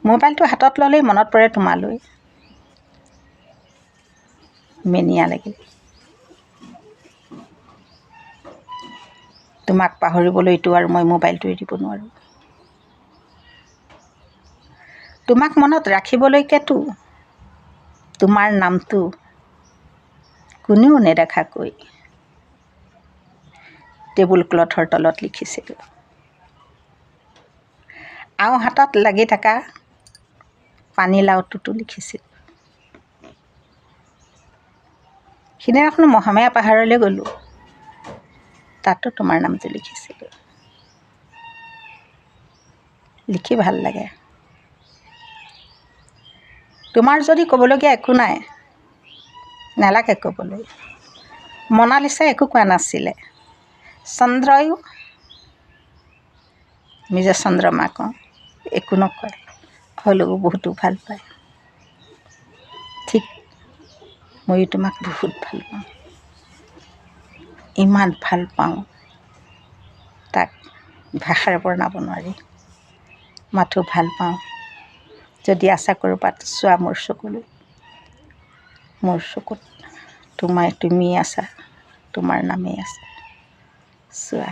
মোবাইলটো হাতত ল'লেই মনত পৰে তোমালৈ। মেনিয়া লাগিল। তোমাক পাহৰিবলৈতো আৰু মই মোবাইলটো এৰিব নোৱাৰোঁ। তোমাক মনত ৰাখিবলৈকেতো তোমাৰ নামটো কোনেও নেদেখাকৈ টেবুল ক্লথৰ তলত লিখিছিলোঁ। আওঁ হাতত লাগি থকা পানীলাওটোতো লিখিছিলোঁ। সিদিনাখন মহামায়া পাহাৰলৈ গ'লোঁ, তাতো তোমাৰ নামটো লিখিছিলোঁ। লিখি ভাল লাগে। তোমাৰ যদি ক'বলগীয়া একো নাই, নালাগে ক'বলৈ। মনালিছাই একো কোৱা নাছিলে। চন্দ্ৰয়ো, আমি যে চন্দ্ৰমা কওঁ, একো নকয়, হ'লেও বহুতো ভাল পায়। ঠিক ময়ো তোমাক বহুত ভাল পাওঁ, ইমান ভাল পাওঁ তাক ভাষাৰে বৰ্ণাব নোৱাৰি। মাথো ভাল পাওঁ। যদি আশা ক'ৰবাত চোৱা মোৰ চকুলৈ, মোৰ চকুত তোমাৰ তুমিয়ে আছা, তোমাৰ নামেই আছে। চোৱা।